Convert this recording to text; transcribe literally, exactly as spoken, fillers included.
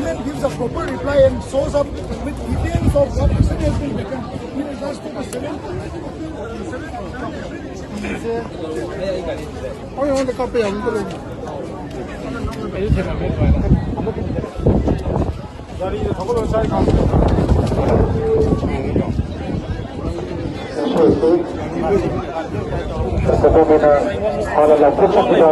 Gives a proper reply and shows up with details of what action has been taken in regards to the seven. ꯍꯣꯏ, ꯑꯩꯉꯣꯟꯗ ꯀꯥꯞꯄ ꯌꯥꯕ ꯑꯝꯇ ꯂꯩꯇꯦ꯫ ꯍꯥꯟꯅ ꯂꯥꯎꯊꯣꯛꯆꯈꯤꯕ